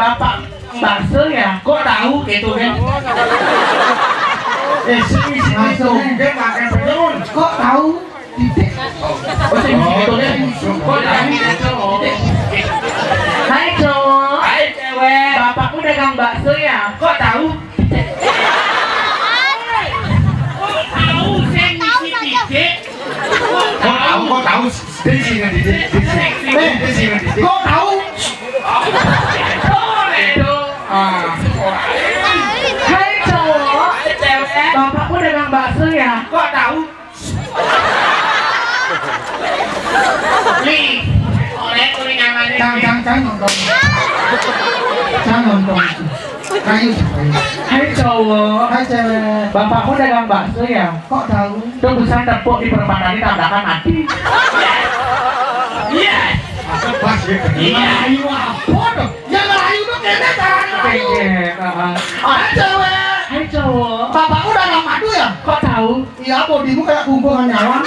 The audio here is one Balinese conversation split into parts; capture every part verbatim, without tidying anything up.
Bapak bakso ya? Kok tahu gitu kan? Eh, sing isi itu kan makan penyun. Kok tahu? Titik. Oh, sing isi itu kan? Kok tahu gitu? Hai, cowok. Hai, cewek. Bapakmu dagang bakso ya? Kok tahu? Kok tahu, kok tahu? Di sini, di sini, di sini. Eh, di sini, di sini. Kok tahu? Ah. Hai, cowok. Bapakmu dagang bakso ya? Kok tahu? Nih, oleh kuning amannya. Cang, cang, cang, nonton. Cang, nonton. Kayu, kayu. Hai, cowok. Hai, cewek. Bapakmu dagang bakso ya? Kok tahu? Tuh, busan tepuk di perempatan ini, tabrakan mati. Iya. Masa pas ya? Iya. Ayo, apa tuh? Ya, ngelayu tuh kayaknya cara ngelayu. Iya, heeh. Hai, cewek. Hai, cowok. Bapakmu dagang madu ya? Kok tahu? Iya, bodimu kayak kungkungan nyawa.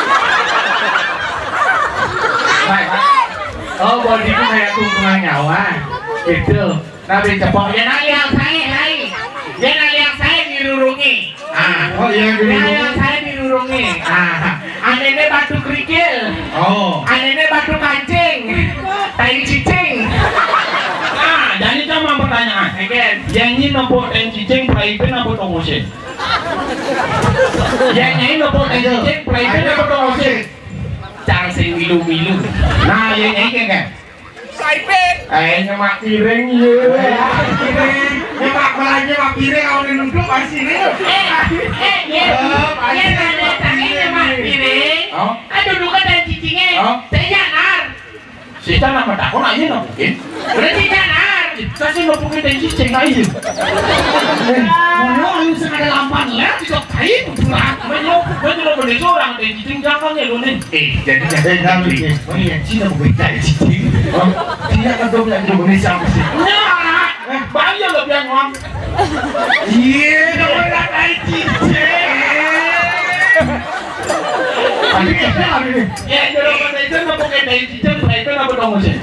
Baik, Pak. Oh, bodimu kayak kungkungan nyawa. Gitu. Tapi cepok. Ya, nah, lihat saya, hai. Ya, nah, lihat saya dirurungi. Ah. Oh, iya, dirurungi. Ya, lihat saya dirurungi. Ah. Anehnya batu kerikil. Oh. Anehnya batu kancing. Tai cicing. Nah, jadi cuma pertanyaan. Again. Yang ini nopo tai cicing, private apa tongosin? Yang ini nopo tai cicing, private apa tongosin? Cang sing milu-milu. Nah, yang ini kan? Private. Eh, nyemak piring, iya. Nyemak piring. Nyemak belanja, nyemak piring, kalau udah nunduk, pasti ini. Eh, eh, iya. Eh, pasti iya, nyemak piring. Nyemak piring. Oh. Aduh, duka dan cicingnya. Oh. Saya nyakar. Sita nama takon aja nggak mungkin. Berarti jangan. Kita sih mau pakai tensi ceng aja. Eh, mau lu sing ada lampan lah, kita kain berat. Banyak, banyak lo beli seorang tensi ceng jangan ya lo nih. Eh, jadi jadi nanti. Oh iya, Cina mau beli tensi ceng. Tidak ada dong yang Indonesia mesti. Nah, eh, bayar lo biar uang. Iya, dong, ada tensi ceng. Tapi kita hari ini. Ya, itu lo pakai itu, mau pakai tensi ceng, itu apa dong sih?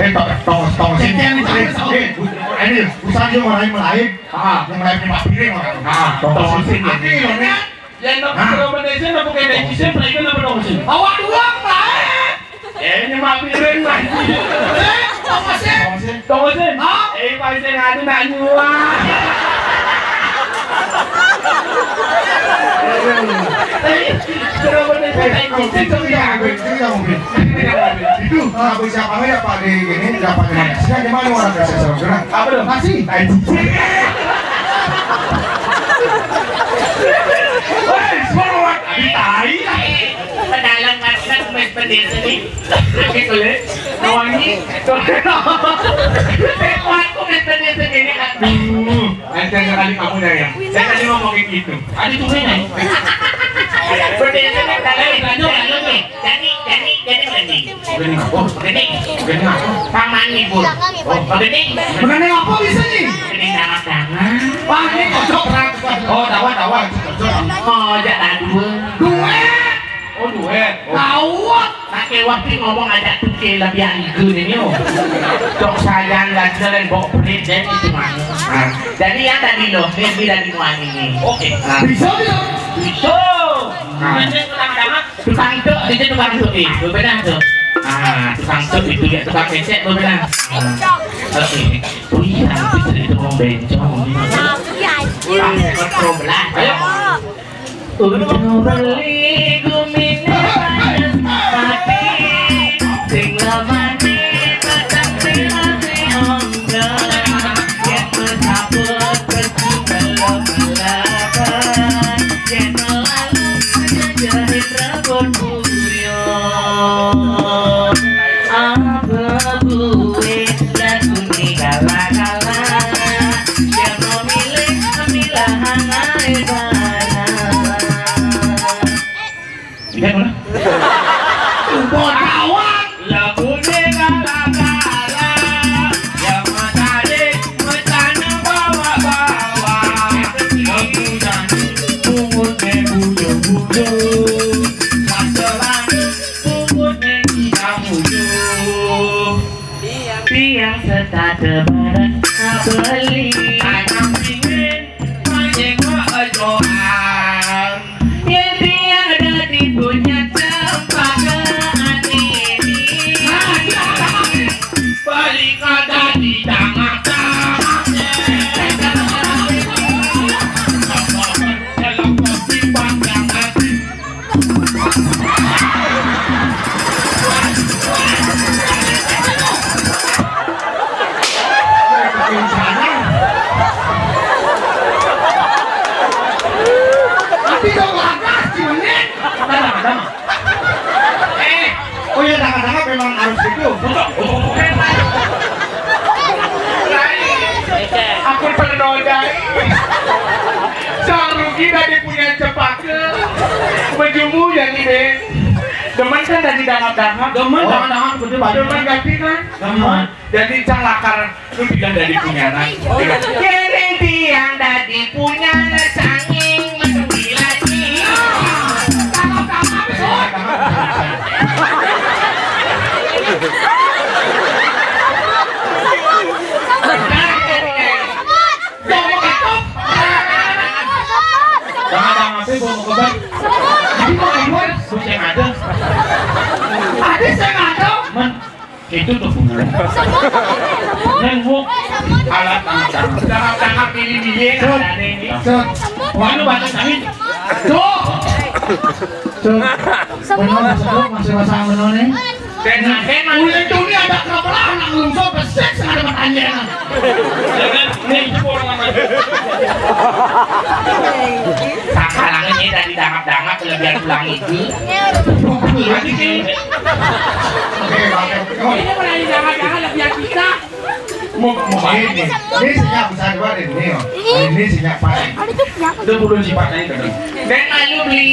Eh, tong, tong, tong, sini. Yang cari tahu. Eh, bu-, ini, usah dia orang lain. Ah. Yang lain lima piring orang. Ah, tong, tong, sini. Ini loh, nih. Ya, nak, ah, kalau Malaysia, nak pakai Malaysia, mereka nak pakai Malaysia. Awak dua, Pak. Eh, ini mak piring, Pak. Eh, tong, sini. Tong, sini. Tong, sini. Ah. Eh, Pak, saya nggak ada nak nyuap. Itu, ah, bisa panggil apa di ini, dapat di mana? Sini di mana orang kasih sama gerak? Apa tuh? Nasi. Tai. Woi, semua orang di tai. Pedalang ngasih mes pendeta nih. Oke, boleh. Kawangi. Kuat kok mes pendeta ini, kan. Aduh. Enteng sekali kamu, Dayang. Saya tadi ngomongin itu. Ada tulisannya. Seperti itu kan, tadi lanjut, lanjut nih. Jadi, jadi, jadi begini. Begini apa? Begini. Begini apa? Paman libur. Oh, begini. Begini apa bisa nih? Begini, dangan-dangan. Wah, ini cocok, Rak. Oh, dawan, dawan. Cocok. Oh, jangan dua. Dua. Oh, duet. Oh. Tahu. Pakai waktu ngomong aja tuh ke lebih anggun ini, oh. Dok sayang, nggak bisa dan bawa perit dan itu, Mang. Ah. Jadi yang tadi loh, ini dari Muani ini. Oke. Ah. Bisa, bisa. Bisa. Ah. Nanti pertama-tama, tukang tuk, itu tukang tuk, eh. Berbeda tuh. Ah, tukang tuk itu ya, tukang kecek berbeda. Ah. Oke. Oh iya, itu dari tukang bencong. Ah, kontrol belah. Ayo. Udah beli gumine panas mati, sing lamane batang sirate ongkon, yen pesaput pesaput lalapan, yen melalu menjadi rabun buyut. Apa buwe lagu ni kala-kala, yen mau milih, milih anake barang. Iya, mana? Bodoh. Lagune kala-kala, yang matane, matane bawa-bawa. Aku nyanyi, pungut me bujo-bujo. Masa Tiang setata barang beli. Anak pingin panjang kejoan. Yang tiada dipunya cempaka ini. Balik ada di tengah-tengah. Dalam kopi panjang hati. Tapi dong lakas, cimenit. Ada, ada. Eh, oh ya, tangkap-tangkap memang harus gitu. Untuk, untuk, untuk. Aku pernah dai. Sang rugi tadi punya cepaka. Bejumu jadi, Ben. Demen kan tadi dangap-dangap? Demen, oh, dangap-dangap, betul, Pak. Demen ganti kan? Demen. Jadi cang lakar nu pindah dari punyanan. Kering tiang dari punyanan sanging menduwi lagi. Kalau kamu habis, oh. Jangan-jangan sih gua mau kebat. Jadi mau keluar, gua yang ada. Ada yang ada. Men, itu tuh bunga. Nengok alat tangkap. Tangkap-tangkap, milih-milih, set, ada ini. Set. Wah, lu bantu kami. Tuh. Set. Benar, masih, masih pasang benar nih. Uling tuni ada kerapelah, anak lungsur, besik, sengaja bertanya. Jangan, nih, itu orang apa? Sakalangnya dari dangap-dangap, kelebihan pulang itu. Jadi sih. Oke, oke. Oh, ini mulai dangap-dangap, lebih bisa. Mau, mau main nih. Ini senyap besar banget ini, oh. Ini senyap paling. Ada tuh senyap. Itu bulu sifat aja kadang. Dan lalu beli,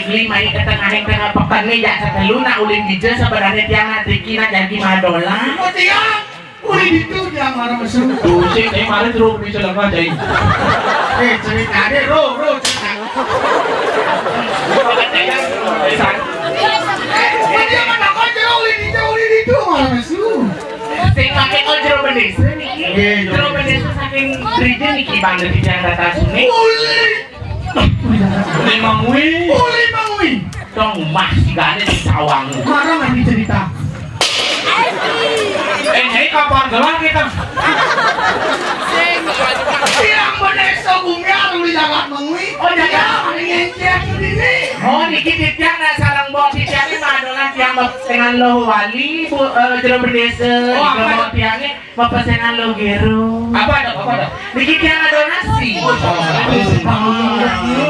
beli main ke tengah, yang tengah pekan nih, jak setelu nak ulin dija sebenarnya tiang nak triki nak jadi madola. Oh, tiang. Ulin itu tiang marah mesum. Buset, saya kemarin terus beli celana, cai. Eh, cerita deh, bro, bro, cerita. Eh, dia mana kau jero ulin itu, ulin itu marah mesum. Sing pakai, oh, jero bendesa niki. Nggih, jero. Jero bendesa saking Rija niki, Bang, dari Jakarta Sungai. Uli. Uli Mangwi. Uli Mangwi. Dong, mah, si gane di sawang. Marah nggak dicerita? Eh, Nyai, kapan gelar kita? Tiang bendesa bumi uli Jakarta Mangwi. Oh, Jakarta. Tiang ngencet ini. Oh, niki titiang nak sareng mbok titiang ini madolan tiang dengan loh wali, Bu, eh, jero bendesa. Oh, apa? Mbok tiangnya Bapak saya lo gero. Apa ada? Apa ada? Niki tiang ada nasi. Oh, sama.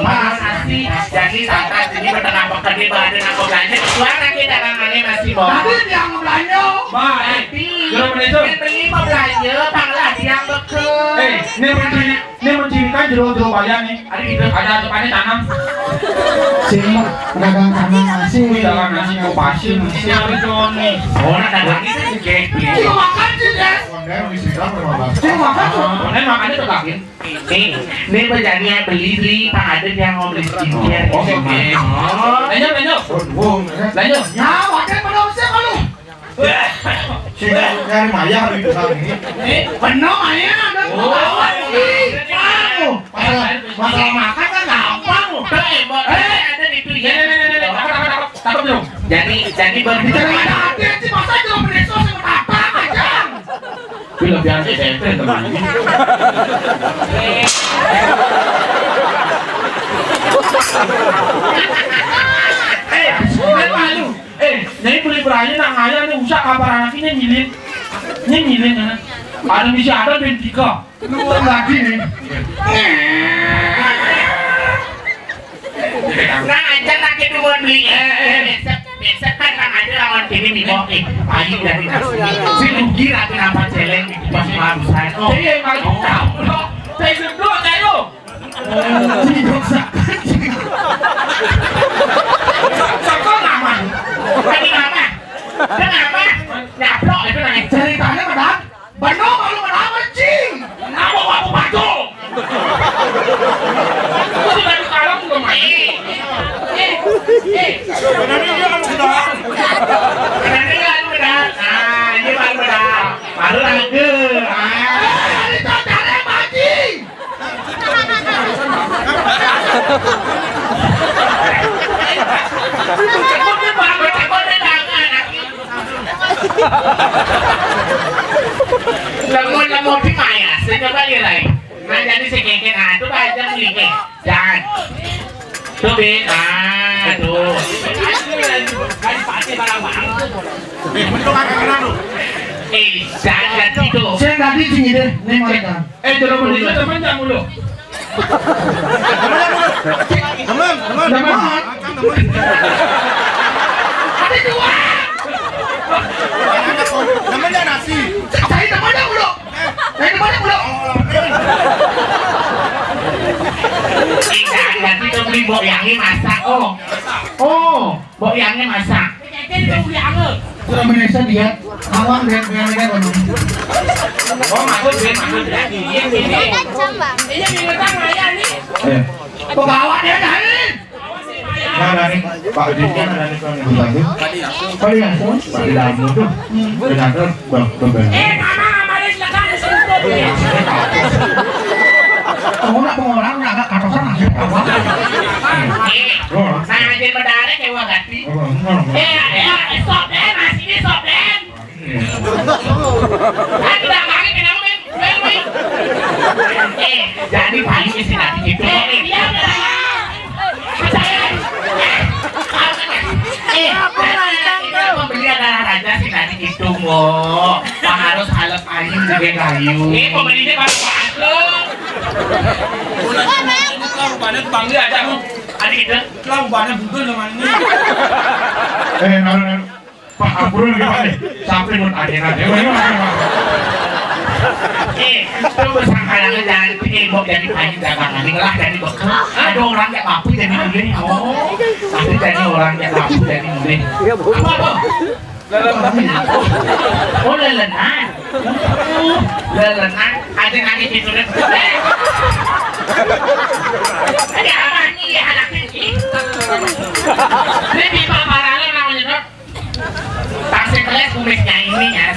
Ada nasi. Jadi tangkas ini bertengah pekan ini badan aku belanja. Suara kita dagangannya masih bawa. Tapi tiang belanja. Baik. Tapi jero bendesa. Beli mau belanja, panglah tiang bekel. Eh, ini mencuri, ini mencurikan jero-jero bayar nih. Ada gitu, ada aturannya tanam. Sing dagang tanam nasi. Wih, dagang nasi kok pasir. Ini apa, Joni? Oh, nak dagang itu, Jack. Itu makan sih, Jack. Online bisa kan, Bang? Itu makan tuh. Online makannya tuh, Kak, ya? Ini, ini berjadinya beli, beli, Pak, ada yang mau beli skincare. Oke, oke. Oh. Lanjut, lanjut. Waduh, lanjut. Nah, wakil belum siap lu. Sing nyari mayah di dalam ini. Eh, bener mayah, ada. Oh. Lawan, ih, wow. Masalah, masalah makan kan gampang. Tuh, eh, Bang, eh, ada di itu, ya. Nih, nih, nih, nih, nih. Takut, takut, takut. Takut belum? Jadi, jadi baru bicara ada hati sih, masa cuma meneso sama tatang aja. Bila biar S M P teman. Eh, eh, malu. Eh, Nyai beli berani nak ngaya nih, usah kabar anaknya nyilin. Ini nyilin, ya. Ada misi ada ben tiga. Lu lagi nih. Nah, aja lagi dulu beli. Eh, eh, besok, besok kan Bang Adil lawan kini nih, oke. Payu dari nasi. Si rugi ratu nampak celeng di pas malusan. Oh. Iya, malu. Oh. Saya duduk, ayo. Tidak usah. Sokong aman. Tadi mama. Kenapa? Nyaplok itu namanya. Ceritanya, Madam. Bener malu kenapa, Cing? Kenapa waktu batu? Itu batu kalau belum main. Eh, eh, eh. Kenapa dia kalau sudah? Kenapa dia kalau sudah? Nah, ini baru udah. Baru Aduh, ah. Eh, itu cara bajing. Lamun-lamun di maya, saya coba lihat lagi. Nah, jadi si Keken, ah, itu bajang nih, Kek. Jangan. Tuh, Bin. Ah, tuh. Eh, jangan ganti tuh. Saya ganti sini deh, nih mereka. Eh, jodoh meninggal teman jangan mulu. Teman, teman. Teman. Ada dua. Namanya nasi. Saya temannya mulu. Saya temannya mulu. Tidak, nanti tuh beli Mbok Yangi masak, oh. Oh, Mbok Yangi masak. Kurang biasa dia. Awang dia, dia, dia, dia. Oh, maksud dia, maksud dia. Iya, iya. Iya, iya. Eh. Pegawai dia dari. Nah, dari Pak Diki, dari Pak Diki. Pak Diki, Pak Diki. Pak Diki, Pak Diki. Eh, mama, mama, dia silakan. Kamu nak pengorang, nak agak katosan, masih apa? Eh, saya aja mendadak, ya, Wak Gati. Eh, eh, eh, stop, eh, masih ini stop, eh. Kan udah kami kenapa, men? Men, men. Eh, jadi paling isi nanti gitu. Eh, iya, men. Percaya. Eh, pembeli adalah raja sih nanti gitu, Mo. Harus halep ayu juga kayu. Eh, pembelinya baru masuk. Lah, rupanya bangga aja, Mo. Ada gitu. Lah, rupanya bukan namanya. Eh, naruh, naruh. Pak, ampun, Pak, nih. Sampai mun aneh-aneh. Eh, coba sangkalangan jangan pikir mau jadi panji dagangan. Ini lah jadi bekel. Ada orang yang mampu jadi muda. Oh, tapi jadi orang yang mampu jadi muda. Apa, apa? Oh, lelenan. Oh, lelenan. Ada nangis itu, deh. Ada apa nih, anak ini? Ini di paparan namanya, Dok. Taksi kelas kumisnya ini kan.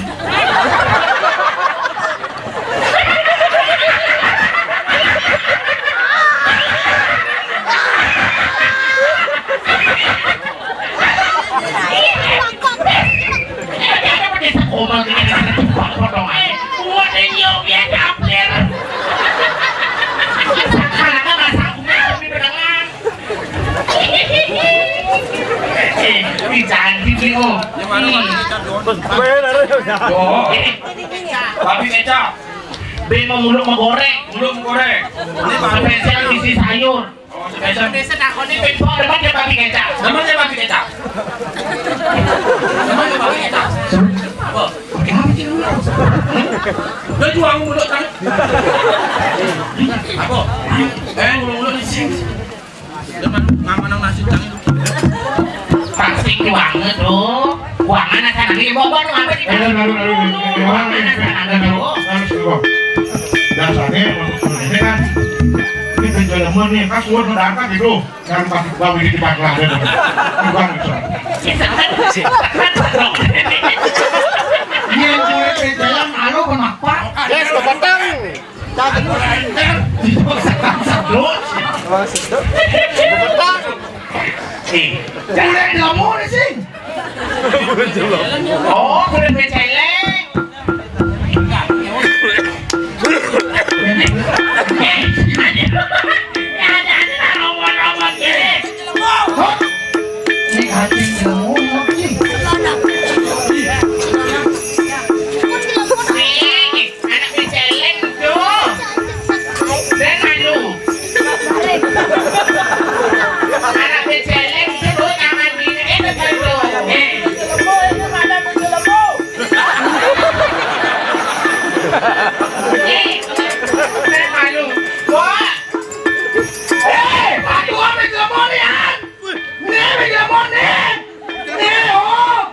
Ini ada pakai sekolah gini, ada tumpah potongan. Buat yang nyium ya, dapir. Sekarang kan rasa kumis, tapi berdengar. Eh, ini cantik nih, oh. Yang mana, Mas? Tuh. Oh, ini. Babi kecap. Be mau muluk mau goreng. Muluk mau goreng. Ini babi. Spesial isi sayur. Oh, spesial. Spesial takon ini. Ping pong depan dia babi kecap. Demen dia babi kecap. Demen dia babi kecap. Apa? Pakai apa sih lu? Udah jual muluk kan? Apa? Eh, muluk-muluk di sini. Pasti uangnya tuh. Uangnya sana lagi, bawa, bawa, apa sih? Aduh, aduh, aduh, aduh. Uangnya sana lagi, Bu. Harus, Bu. Dasarnya, ini kan, ini penjual lemon nih, pas buat mendapat gitu. Kan pas bawa di tempat lah, ada. Uang itu. Iya, yang jual di jalan, alo, kenapa? Yes, kepotong. Nih, boleh ngomong di sini. Oh, boleh berceleng. Ini hati ngomong, sih. Anak beceleng tuh. Dan anu. Anak beceleng tuh, jangan gini, eh, betul tuh. Eh. Eh, dan anu. Wah. Eh, aku ambil telepon ya. Nih, ambil telepon nih. Nih, oh.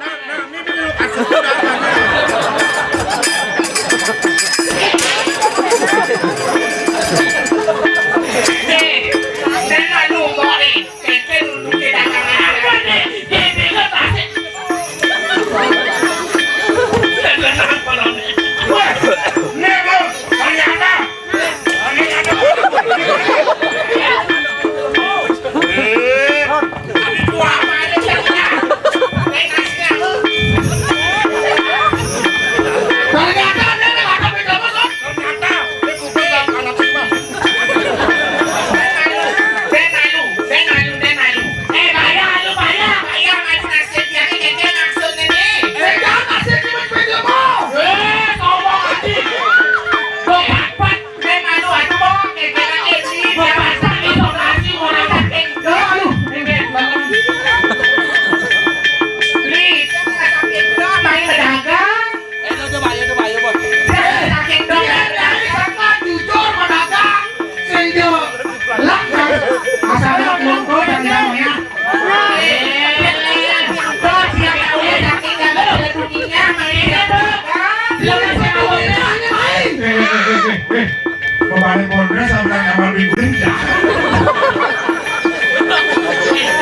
Ayo, Polres, apa yang amal minggu ini?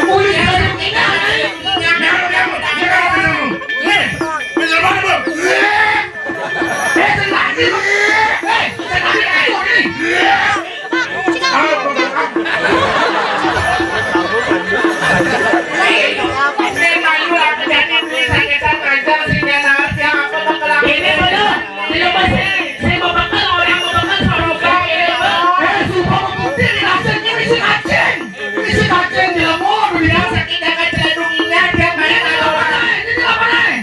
Udah, jangan, jangan, jangan, jangan, jangan, jangan. Nih, bener banget, Bang. Eh, tenang, nih, Bang. Eh, tenang, nih, ayo, nih. Ayo, Bang. Ini bener. Tidak, Mas. Saya mau bekal, orang mau bekal, sama Bang. Eh, sumpah, mau bukti, dirasa ini misi kacang. Misi kacang, jelema, udah biasa kita kan celendunginya, dia main apa, Bang? Ini apa, Bang?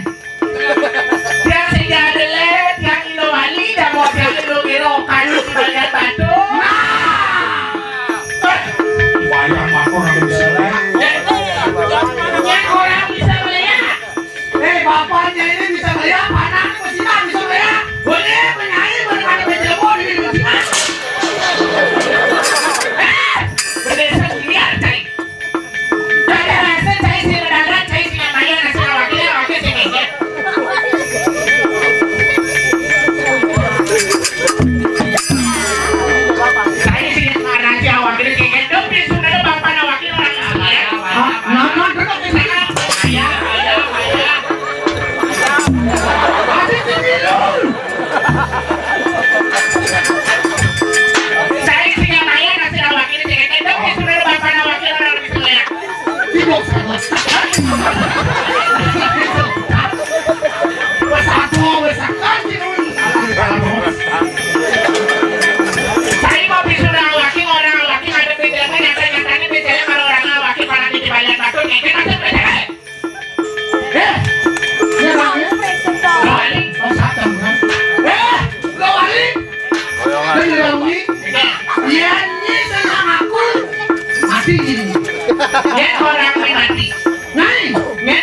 Tiang sing diadelet, tiang Ilo Wali, dan mau tiang Ilo Gero, kayu di bagian batu. Nah! Wayang makon ada di sini. Yang orang bisa melihat. Eh, bapaknya ini bisa melihat, anaknya masih tak bisa melihat. Boleh, penyanyi, boleh ada penjelma, ini masih tak. Eh, berdesa liar, cai. Kada rasa cai sing mendadak, cai sing namanya nasi awaknya, awaknya sing ngejek. Cai sing ngarasi awaknya sing ngejek. Dong, di sudah ada bapak awaknya orang kaya. Ah, nama dekat ini. Kaya, kaya, kaya. Ada sing bilang. Cai sing namanya nasi awaknya sing ngejek. Dong, di sudah ada bapak awaknya orang kaya. Tidak salah. Wes aku, wes aku, anjing. Saya mau bisu orang laki, orang laki ada bedanya, nyata-nyatanya bedanya kalau orang laki pada di balik batu, ngekek ada bedanya. Eh, ya, Bang, ya. Lo Wali, oh, satu, kan? Eh, lo Wali. Lo Wali. Iya, ini senang aku. Mati ini. Ya, orang mati. Nai, nge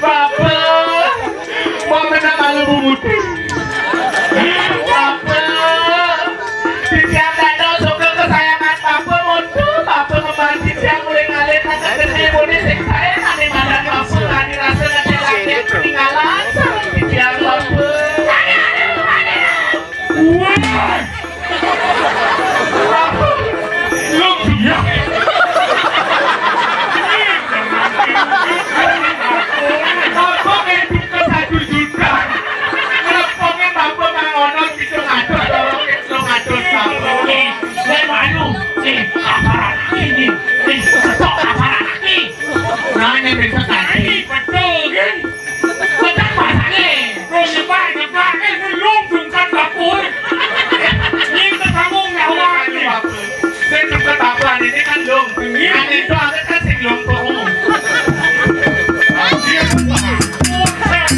Bapak, mau kena malu bungut. Bapak, titiang dados suka kesayangan Bapak, monto Bapak ngemban titiang mulai ngalit, anak gede, bone sing sae, ane mandan Bapak, ane rasa, ane laki, ketinggalan, sareng titiang Bapak. Wah! Lu dia. Apa kayak buka satu juta? Ngeleponge Bapak Mang Ono, bisa ngatur, tolong, bisa ngatur, Bapak. Eh, saya malu. Eh, apa ini? Eh, ketok apa ini? Nah, ini bisa tadi. Betul, kan? Kocak bahasane. Lu nyepak-nyepak, eh, lu lung dungkat dapur. Ini ketanggung jawab nih. Sing dungkat dapur ini kan lung. Iya. Ane itu ada kan sing lung tuh. Iya, Pak. Buset.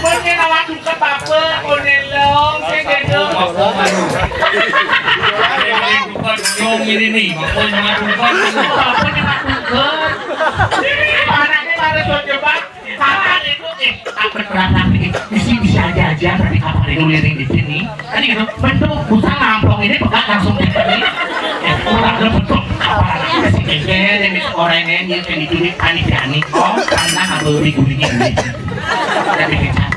Mungkin awak dungkat dapur, kono lung, sing gedung. Lung ini nih, apa nyemak dungkat? Apa nyemak dungkat? Anaknya pada sing jebak. Kapan itu, eh, kapan berapa nih? Bisa, bisa aja, aja, tapi kapan itu liring di sini? Kan gitu, bentuk, usah ngampong ini pegang langsung di sini. Eh, orang ada bentuk, kapan? Sini, ini, orang ini, yang diculik, panik, panik. Oh, karena kabel di guling ini. Tapi kecap.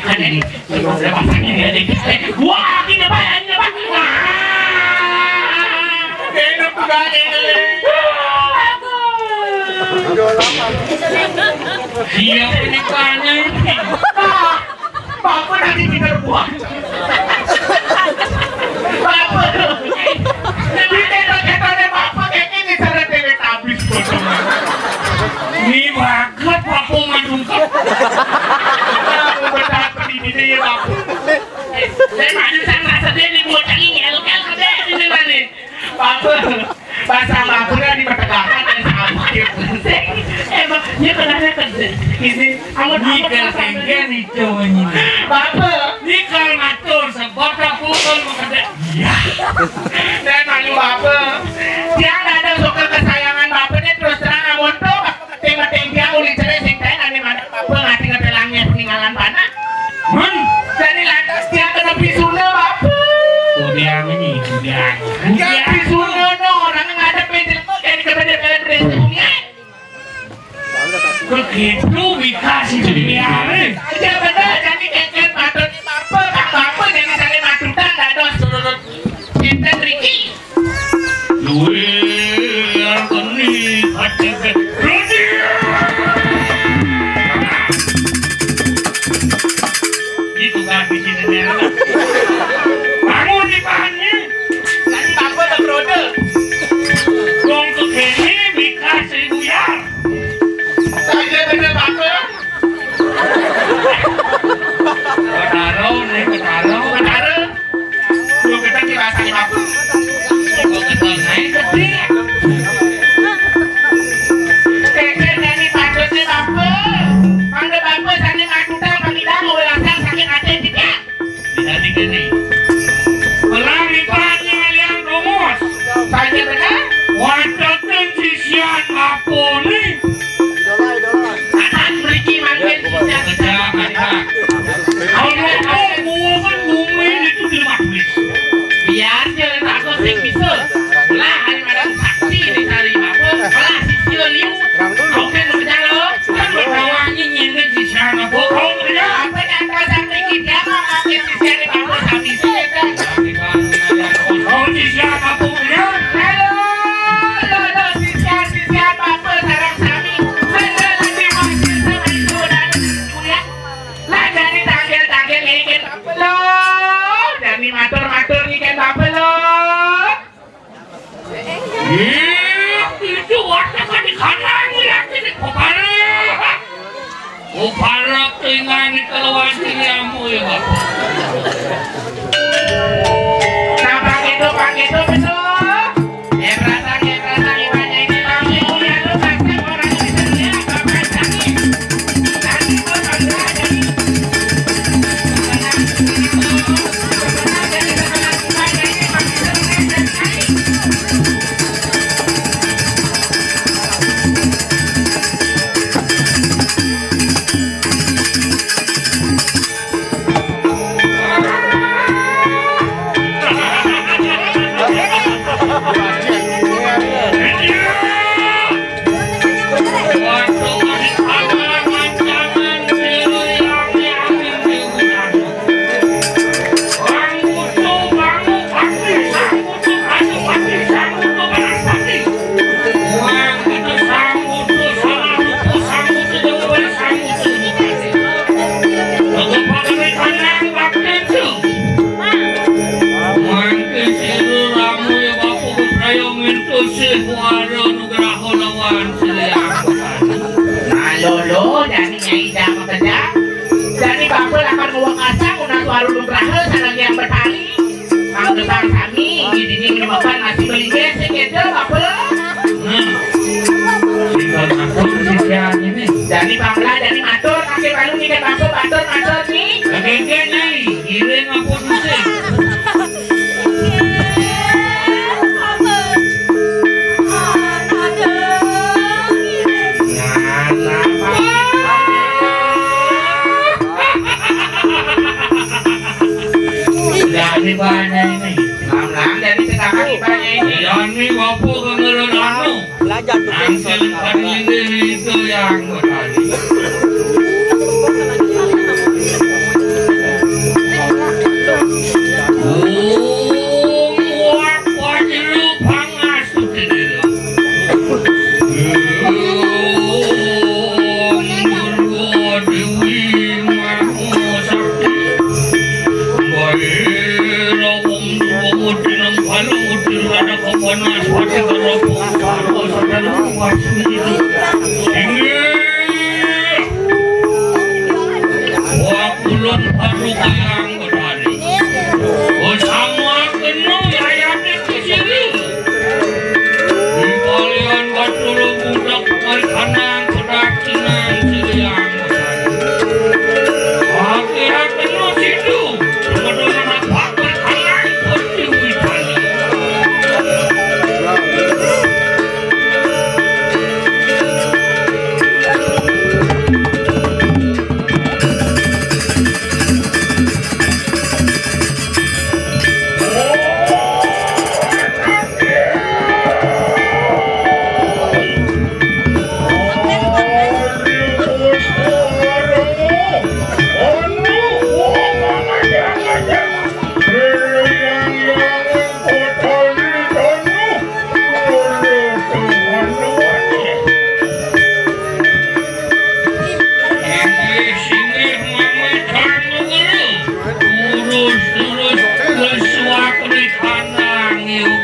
Kan ini, ini udah pasang ini aja. Eh, wah, ini apa, ini apa? Wah. Enak banget. Dia punya banyak. Pak, Bapak nanti pinter buat. Bapak. Jadi, tenda-tendanya Bapak kayak ini, cara Teletubbies, potongan. Ini bagus, Bapak, mah dungkep. Bapak, benar, ini, ini, ya, Bapak. Saya mah bisa ngerasa dia nih, bocah ini, elkel, gede, ini, nih. Bapak. Bahasa Madura di pertegakan dan sama gitu. Emang dia kenanya ke ini. Amun Ini amun kalau sengke nih cowoknya. Bapak. Ini kalau ngatur sebab tak pukul mau kerja. Iya. Dan malu Bapak. Dia nggak ada suka kesayangan Bapak ini terus terang amun tuh. Penting-penting dia uli cerai sing kain ane mana Bapak ngerti ngerti langnya peninggalan mana. Men. Jadi lantas dia kena pisuna Bapak. Udah ini, udah. Ya, pisuna no, orang ngadep meja kok jadi kena dia kena beri dunia. Begitu dikasih dunia. Aja benar, jadi keket patut Bapak, Bapak jadi tadi matutan dados turut. Enten Riki. Luwih arteni hatiku. Rudi. Itu kan di sini, Ner. Bangun di bahannya. Tadi Bapak udah berode. Wong kekene Mika seribu yar. Saya bener Bapak. Betara nih, Betara. Betara. Lu gedhe ki rasane mabuk. Kok gedhe naik gedhe. Keke nyanyi patutne mabuk. Mangga mabuk sane matutan pamit mau welasan saking ate tidak. Tidak dikene. Pelang ibaratnya ngalian rumus. Saja benar. Watetin sisian apone. Idola, idola. Anak mriki mangkin bisa. Pecah, pecah. Kalau mau ngomong bumi itu di majelis. Biar jangan takut sing bisa. Lah, hari malam saksi dicari apa? Malah sisi liu. Oke, mau jalan. Kan berkawannya nyindir di sana. Bohong, ya. Apa nyata sampai kita mau makin di sini, Bapak, kami sih, ya, kan? Oh, di siapa, Bu, ya? Halo, halo, halo, sisian, sisian, Bapak, sareng sami. Saya lagi wakil sama Ibu dan Ibu, ya. Lah, dari tanggal-tanggal ini kan Bapak, lo. Dari matur-matur ini kan Bapak, lo. Iya, itu warna kan di kanan. Nah, Pak Ketua, Pak Ketua, betul. Eh, perasaan, eh, perasaan, ibadah ini, Pak Ketua, ya, lu pasti orang ini setia, Bapak Sani. Sani itu bangga, jadi Nah, lolo, jani Nyai Dama Kejang. Jani Bapa lakon nguwek asang, unat waru nugraha, sareng Hyang Betari. Pang Gebang sami, inggih dini menemukan nasi belinggih, sing kéto, Bapa. Nah, sing matur sisian ini. Jani Bapa, jani matur, pakai balu ngikat Bapa, matur, matur, ni. Lagi Nyai, iring apa musik? Jadi banyak ini. Lam-lam jadi tetangga banyak ini. Yani apa kengeren anu? Belajar tuh. Angsil tadi ini itu yang berani. Inggih. Wah, kulon baru kayang bedani. Oh, sama kena ayatnya ke sini. Di kalian Batara budak perkanan pedakingan siliang. Akhirnya kena situ. Kemudian apa perkanan pun diwitani. Inggih, inggih, Mama Cang Guru. Terus, terus, terus suatu di kandang, yuk.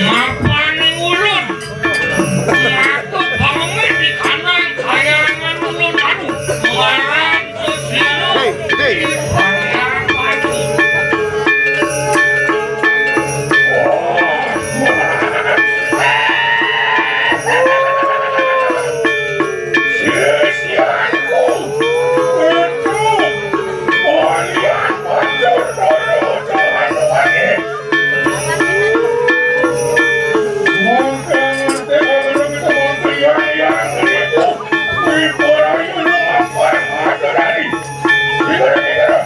Mapan ulun. Ngaku pamit di kanan kayangan ulun anu. Ngaran Susilo. Hei, hei. Sisianku, itu kalian batur dulu, jangan wangi. Mangka ngerti kalau kita mangka yang, yang itu, di Borayu lu ngapain ada dari? Gimana, gimana?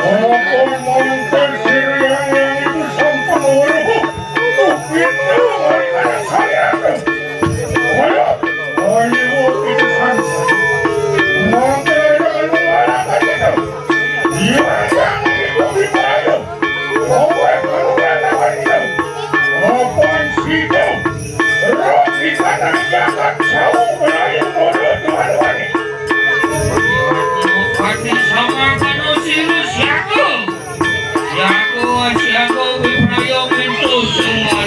Apa mangkin siriang yang itu sampun weruh? Tuh, pintu mari pada saya tuh. Ayo, ayo, pintu sana. Mangkin ada anu ngalakan itu. Iya, yang itu bisa ayo. Owe, anu ngalakan itu. Apaan sih itu? Roh di kanan jagat jauh melayu mulut Tuhan wani. Hati sama kanu siru siaku. Siaku, siaku, Wiprayo mintu semua.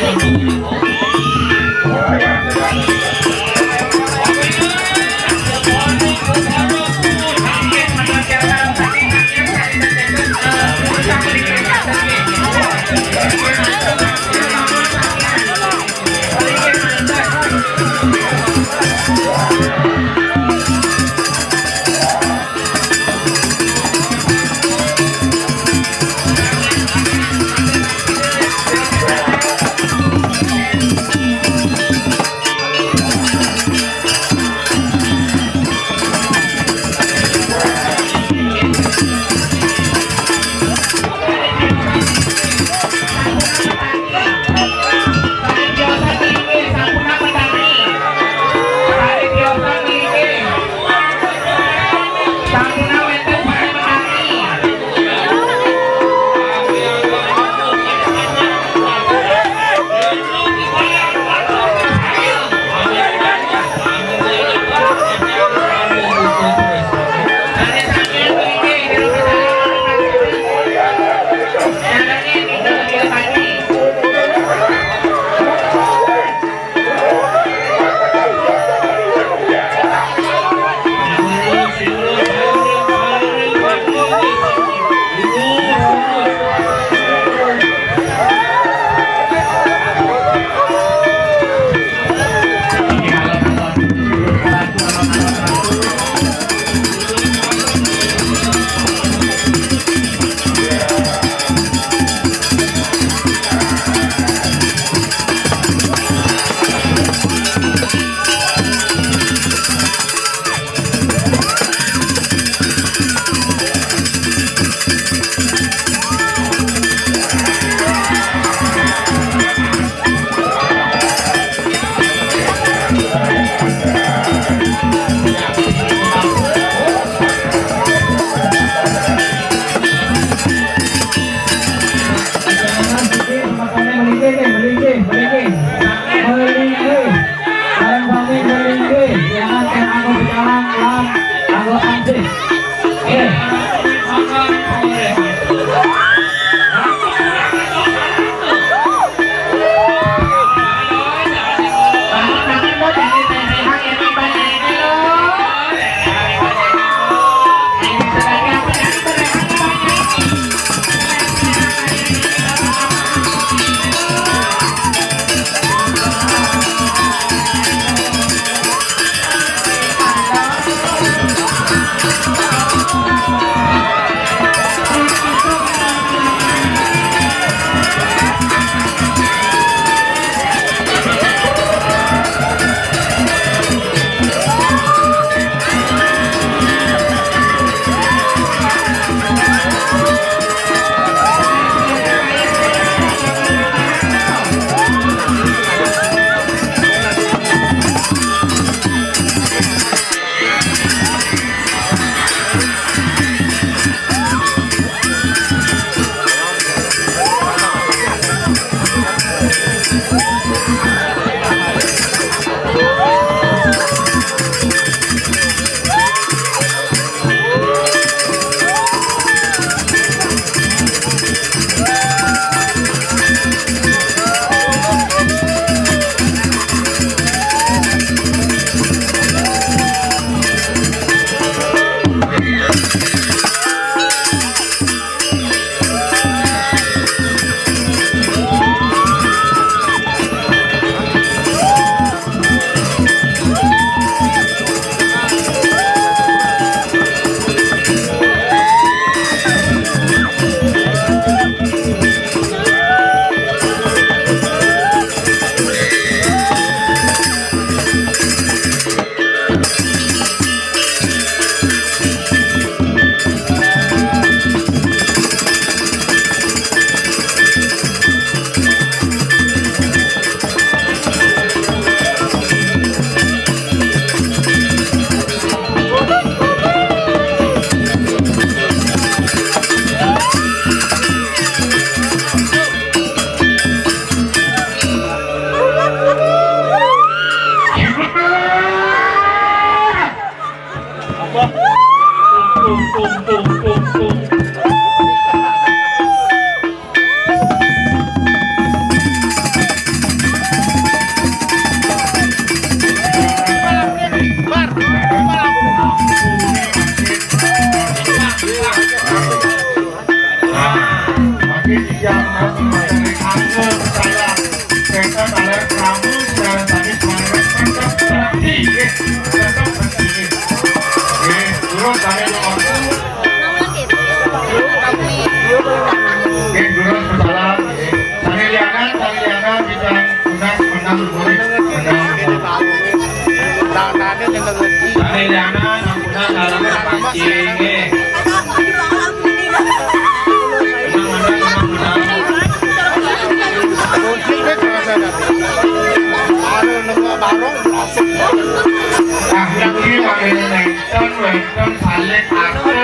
Nah, niki mangke nénten wénten kalih atur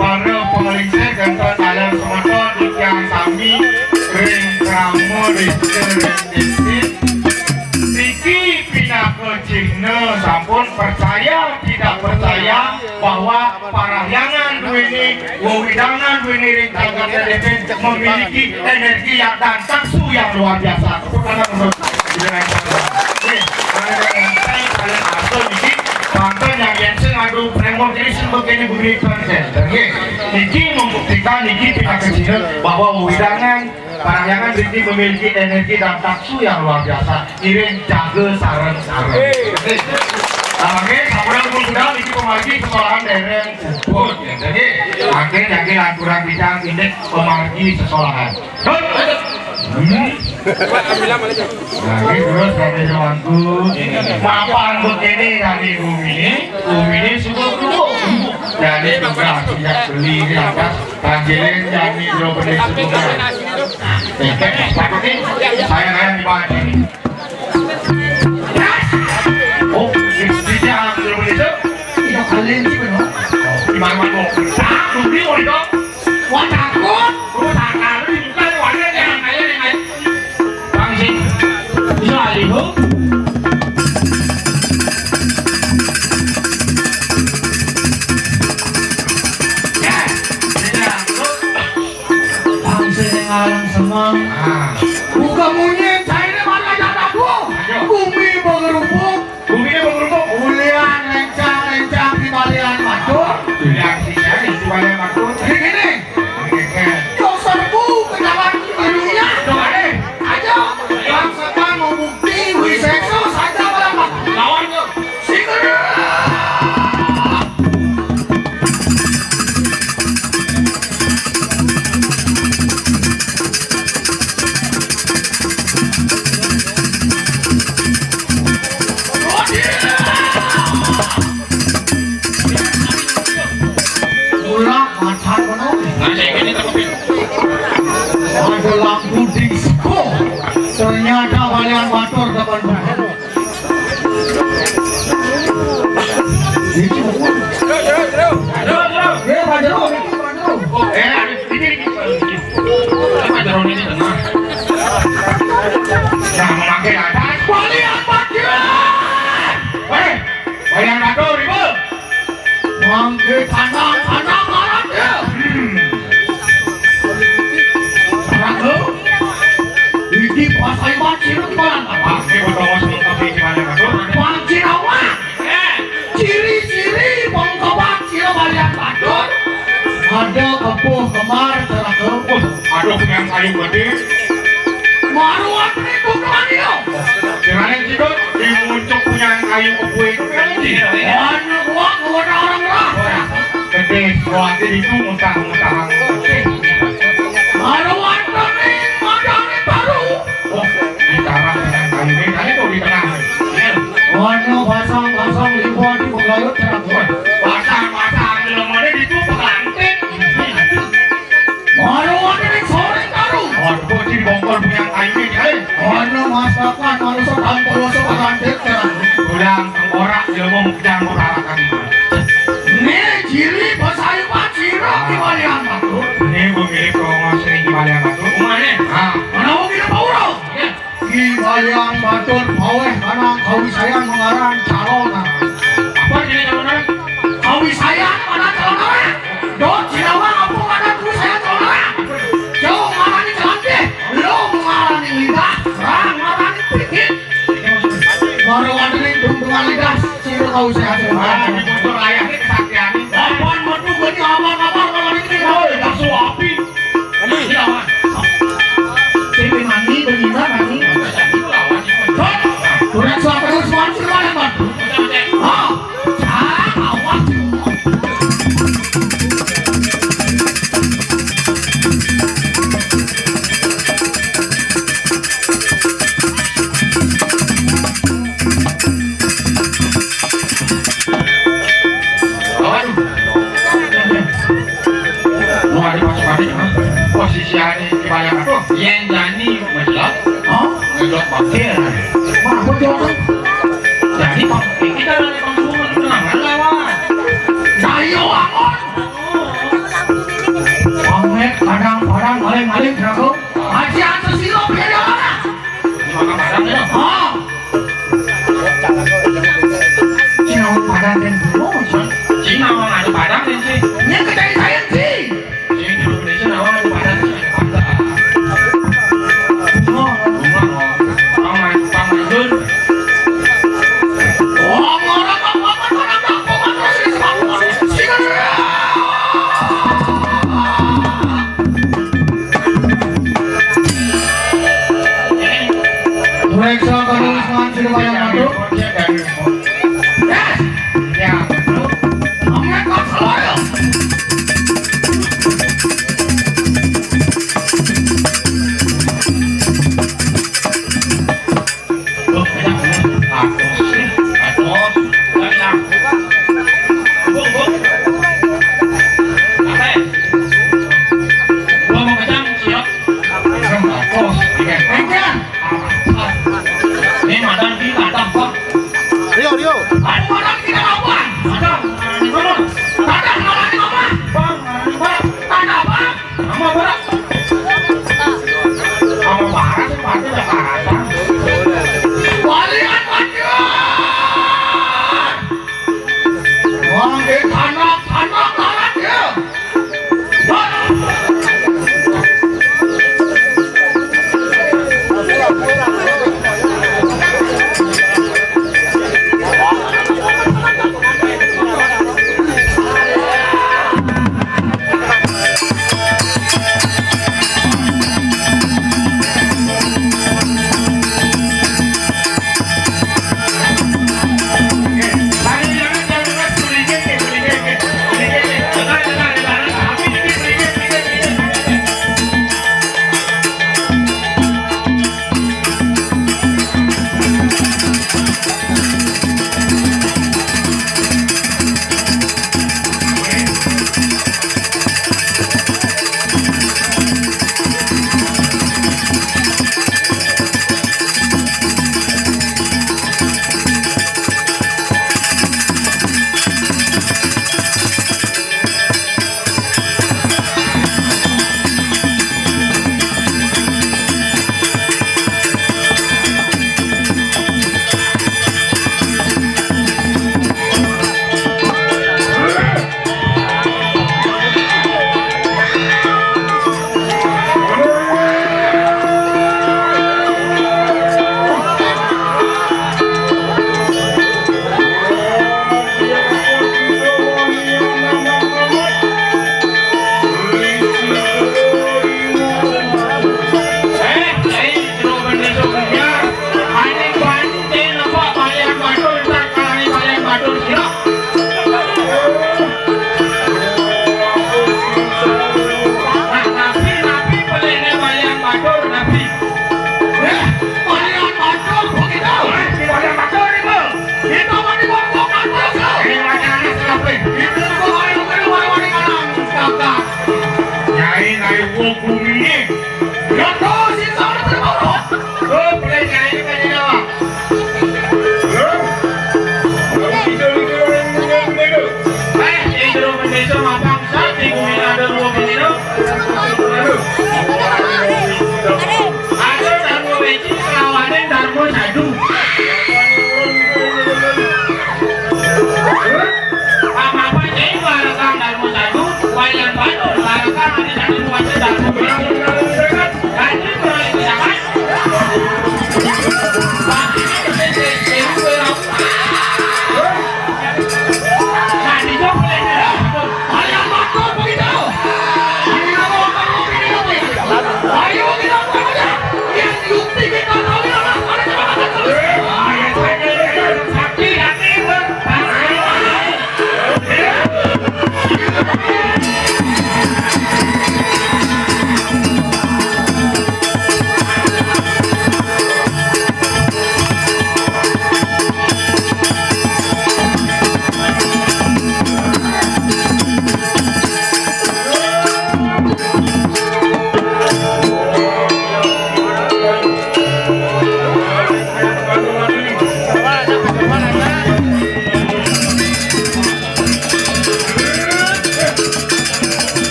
para pamriksé, kenten kalih semeton titiang sami ring krama Désa ring Désa. Niki pinaka cihna sampun percaya tidak percaya bahwa parahyangan duéné, wewidangan duéné ring jagat Désa memiliki energi yang, dan taksu yang luar biasa. Tepuk tangan untuk Oke, kalian atur niki, banten yang yén sing adu premon kene sing begini begini banten. Nggih. Niki membuktikan niki pinaka cihna bahwa wewidangan parahyangan niki memiliki energi dan taksu yang luar biasa. Iring jaga sareng-sareng. Nggih. Nah, nggih, sampun pun sudah niki pemargi sekolahan dereng puput. Nggih. Mangke niki lanturang bidang indik pemargi sekolahan. Hmm. Nah, ini terus kami Mapan begini dari bumi ini, bumi ini sudah berubah. Jadi juga sejak beli di atas, tanjilin jadi dua belas sudah. Saya kayak di bawah ini. Oh, di, di jalan dua belas itu? Iya, kalian sih benar. Di mana mau? Tak, bumi mau itu. Wah, takut. Wah, takut. Bukan, wah, yang lain, yang lain. Bang, sing. Iya, ayo. Ya, ya. Bang, sing ngarang semua. Ah. Buka munyi, cairnya mana aja takut. Ayo. Bumi bergerubuk. Bumi bergerubuk. Ulian rencang-rencang di balian matur. Ulian sih, ya, di balian matur. Jadi gini. Yo serbu ke dalam dunia. Ayo, bangsa kan mau bukti, wiseksa saja malam. Lawan yo. Singer. Mula macan penuh. Ada lampu disco. Ternyata balian batur depan rumah. Ini semua. Eh, Pak Jero, ini Pak Jero. Eh, ini, ini. Pak Jero ini tengah. Nah, memakai atas. Balian batur. Eh, balian batur, Ibu. Mangke tandang-tandang ngaran ya. Raga, iki pasaiban sira gimana? Apa? Ini pertama semua kopi gimana, Pak? Pancinawan. Ciri-ciri pengkebat sira balian batur. Ada kepuh kembar, Raga. Wah, aduh, yang kayu gede. Maruan niku kemaniyo. Kirain kita di muncuk punya kayu kue. Anu buah kepada orang lah. Gede, kuatir itu muntah-muntahan. Maruan kuning, madani baru. Oh, di tanah dengan kayu ini, tadi tuh di tengah. Anu basang-basang limbah di pegayut terang. Basang-basang di lemari itu pelantik. Mara wonten ing soring karo. Waduh, sing bongkol punya kayu ini, eh. Ana masakan manusa tanpa rasa pakantik terang. Ulang tengkorak ilmu mukjang mutarakan. Ne jili pasayuan sira Ki Walian Batur. Ne pemilik kongos ring Ki Walian Batur. Umane? Ah. Menawa kira paura. Ya. Ki Walian Batur paweh kanang kawisayan mangaran Calonarang. Apa jenis Calonarang? Kawisayan mangaran Calonarang. Dot Sinawa apa mangaran kawisayan Calonarang? Jauh ngarani Calonarang. Lo mangarani lidah, rang ngarani pikit. Baru ada ning tungtungan lidah, sira kawisayan Calonarang. Ah, ini bocor layar ini kesaktian. Lapan metu geni abang-abang kalau ini. Woi, bakso api. Sing mani, bener mani. Hot. Kurang suara terus, suara terus, Bang. Ha. Ah, awas. Aduh. Mau ada masuk hati, ha? Posisi ani di balik aku. Yang jani, Mas Lok. Hah? Lok bakil. Wah, aku jawab. Maling-maling, Prabu. Haji Ancesiro, piye ya, Pak? Maka Padang ya? Oh. Cina Padang kan dulu, Cina orang ada Padang kan sih. Ini kejadian saya sih. Sing Indonesia nawa anu panas, anu panas. Bunga, bunga, paman, paman, Jun. Wong ora apa-apa, ora apa-apa, terus wis panas. Sing. Reksa terus, Mas, sudah banyak masuk. Yes. Ya, betul. Kamu kan kok selalu. Ini madan di ladang, Pak. Rio,